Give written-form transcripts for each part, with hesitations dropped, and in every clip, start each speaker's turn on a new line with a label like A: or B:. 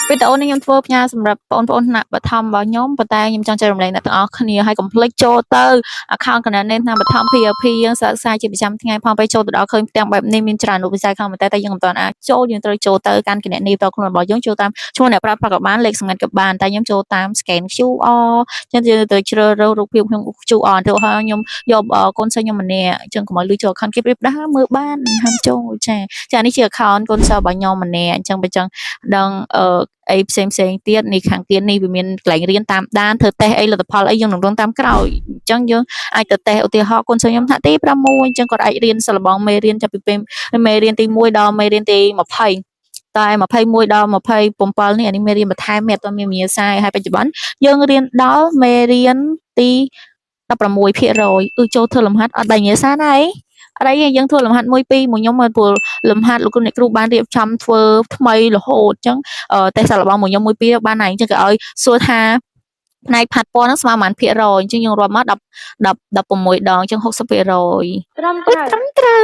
A: វីដេអូនេះខ្ញុំធ្វើផ្ញើសម្រាប់បងប្អូនថ្នាក់បឋមរបស់ខ្ញុំប៉ុន្តែខ្ញុំចង់ចែករំលែកអ្នកទាំងអស់គ្នាហើយកុំភ្លេចចូលទៅ account កណនេថ្នាក់បឋម PRP យើងសិក្សាជាប្រចាំថ្ងៃផងពេលចូលទៅដល់ឃើញផ្ទាំងបែបនេះមានច្រើនរូបវិស័យខ្លាំងមែនតើតែយើងមិនទាន់អាចចូលយើងត្រូវចូលទៅកាន់គណនីផ្ទាល់ខ្លួនរបស់យើងចូលតាមឈ្មោះអ្នកប្រើប្រាស់ក៏បានលេខសម្ងាត់ក៏បានតែខ្ញុំចូលតាម scan QR ចឹងយើងទៅជ្រើសរើសរូបភាពក្នុង QR ទៅហើយខ្ញុំយកកូនសិស្សខ្ញុំម្នាក់ចឹងកុំឲ្យលឺចូល account គេប្រៀបដាមើលបានហាមចូលចាចានេះជា account កូនសិស្សរបស់ខ្ញុំម្នាក់អញ្ចឹងបើចង់ដឹងអឺអីផ្សេងផ្សេងទៀតនេះខាងទៀតនេះវាមានកន្លែងរៀនតាមដានធ្វើតេស្តអីលទ្ធផលអីយើងនឹងរងតាមក្រោយអញ្ចឹងយើងអាចទៅតេស្តឧទាហរណ៍កូនសិស្សខ្ញុំថ្នាក់ទី6អញ្ចឹងគាត់អាចរៀនសិល្បងមេរៀនចាប់ពីពេលមេរៀនទី1ដល់មេរៀនទី20តែ21ដល់27នេះអានេះមេរៀនបន្ថែមមានអត់មានវិញ្ញាសាហើយបច្ចុប្បន្នយើងរៀនដល់មេរៀនទី16%គឺចូលធ្វើលំហាត់អត់បាយវិញ្ញាសាណាអីអត់អីទេយើងធ្វើលំហាត់1 2មួយខ្ញុំមកព្រោះលំហាត់លោកគ្រូអ្នកគ្រូបានរៀបចំធ្វើថ្មីរហូតអញ្ចឹងតេស្តសាកល្បងមួយខ្ញុំ1 2បានហើយអញ្ចឹងគេឲ្យសួរថាផ្នែកផាត់ពណ៌ហ្នឹងស្មើប៉ុន្មានភាគរយអញ្ចឹងយើងរាប់មក10 10 16ដងអញ្ចឹង60%
B: ត្រឹម
A: អុយ
B: ត្រូវ
A: ត្រឹមត្រូវ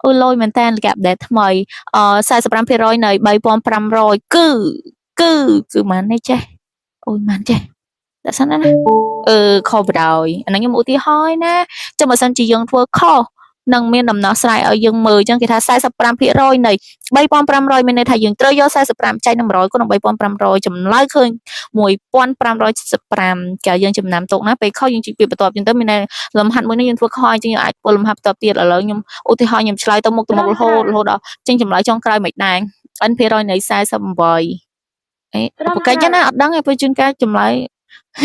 A: អូលយមែនតើគេ update ថ្មីអឺ45%នៃ3500គឺគឺគឺម៉ាននេះចេះអូយម៉ានចេះដាក់សិនណាអឺខុសបណ្ដោយអាហ្នឹងខ្ញុំឧទាហរណ៍ណាចាំបើសិនជាយើងធ្វើខុសនឹងមានដំណោះស្រាយឲ្យយើងមើលអញ្ចឹងគេថា45%នៃ3500មានន័យថាយើងត្រូវយក45ចែកនឹង100គុណនឹង3500ចម្លើយឃើញ1575ចាយើងចំណាំទុកណាពេលខុសយើងជីកពីបន្ទាប់អញ្ចឹងទៅមានន័យលំហាត់មួយនេះយើងធ្វើខុសអញ្ចឹងយើងអាចធ្វើលំហាត់បន្ទាប់ទៀតឥឡូវខ្ញុំឧទាហរណ៍ខ្ញុំឆ្លើយទៅមុខទៅមុខរហូតរហូតដល់ចេញចម្លើយចុងក្រោយមិនដែរ n ភាគរយនៃ48អេ
B: ត្រឹម
A: បកិច្ច
B: ត្រូវ
A: ណាអត់ដឹងទេព្រោះជួនកាលចម្លើយ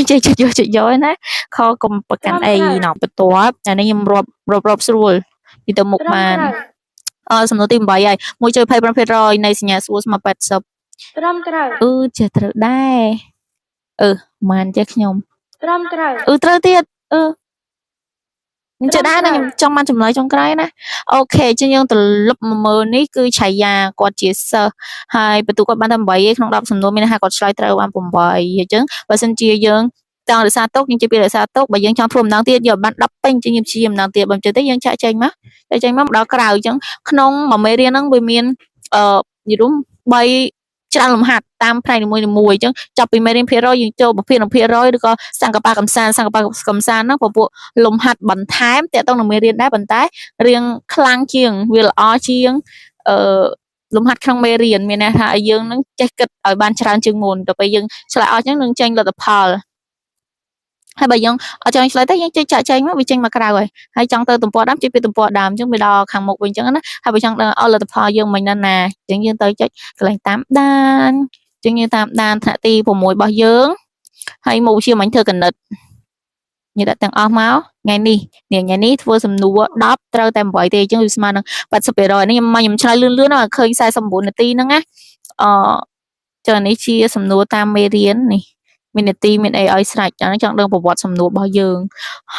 A: ចេះចេះយកចេះយកឯណាខកុំប្រកាន់អីណោះបន្ទាប់អានេះខ្ញុំរាប់រាប់រាប់ស្រួលពីទៅមុខ
B: ត្រឹម
A: បាន
B: ត្រូវ
A: អឺសំណួរទី8ហើយ1.25%នៃសញ្ញាសួរស្មើ80
B: ត្រឹមត្រូវ
A: អឺចេះត្រូវដែរអឺម៉ានចេះខ្ញុំ
B: ត្រឹមត្រូវ
A: អឺត្រូវទៀតអឺខ្ញុំចេះដែរណា
B: ត្រឹមត្រូវ
A: ខ្ញុំចង់បានចម្លើយចុងក្រោយណាOK ជាងយើងត្រឡប់មកមើលនេះគឺឆាយាគាត់ជាសិស្សហើយបន្ទុកគាត់បានតែ8ឯក្នុង10សំណួរមានន័យថាគាត់ឆ្លើយត្រូវបាន8អញ្ចឹងបើសិនជាយើងចង់រក្សាទុកយើងជិះពីរក្សាទុកបើយើងចង់ធ្វើម្ដងទៀតយកបាន10ពេញជាងយើងព្យាយាមម្ដងទៀតបើមិនចេះទេយើងចាក់ចេញមកចាក់ចេញមកដល់ក្រៅអញ្ចឹងក្នុងមួយមេរៀនហ្នឹងវាមានអឺនិយាយរួម3ច្រើនលំហាត់តាមផ្នែកនីមួយៗអញ្ចឹងចាប់ពីមេរៀនភាគរយយើងចូលប្រភេទនឹងភាគរយឬក៏សង្កបាកំសាន្តសង្កបាកំសាន្តហ្នឹងពពួកលំហាត់បន្ថែមតាក់ទងនឹងមេរៀនដែរប៉ុន្តែរៀងខ្លាំងជាងវាល្អជាងអឺលំហាត់ក្នុងមេរៀនមានន័យថាឲ្យយើងនឹងចេះគិតឲ្យបានច្រើនជាងមុនទៅពេលយើងឆ្លើយអស់អញ្ចឹងនឹងចេញលទ្ធផលហើយបើយើងអត់ចង់ឆ្លើយទេយើងចេញចាក់ចែងមកវាចេញមកក្រៅហើយហើយចង់ទៅទំព័រដើមចុចពីទំព័រដើមអញ្ចឹងវាដល់ខាងមុខវិញអញ្ចឹងណាហើយបើចង់ដឹងអស់លទ្ធផលយើងមិនណាណាអញ្ចឹងយើងទៅចុចកន្លែងតាមដានអញ្ចឹងយើងតាមដានថ្នាក់ទី6របស់យើងហើយមុខវិជ្ជាមិញធ្វើកណិតញដាក់ទាំងអស់មកថ្ងៃនេះនេះថ្ងៃនេះធ្វើសំណួរ10ត្រូវតែ8ទេអញ្ចឹងវាស្មើនឹង80%នេះខ្ញុំមកខ្ញុំឆ្លើយលឿនលឿនឲ្យឃើញ49នាទីហ្នឹងណាអឺចឹងនេះជាសំណួរតាមមេរៀននេះមាននាទីមានអីឲ្យស្រេចអាហ្នឹងចង់ដឹងប្រវត្តិសំណួររបស់យើង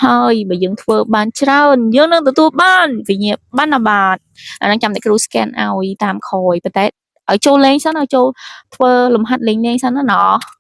A: ហើយបើយើងធ្វើបានច្រើនយើងនឹងទទួលបានវិញ្ញាបនបត្រអាហ្នឹងចាំតែគ្រូ scan ឲ្យតាមក្រោយប៉ុន្តែឲ្យចូលលេងសិនឲ្យចូលធ្វើលំហាត់លេងលេងសិនណាណោះ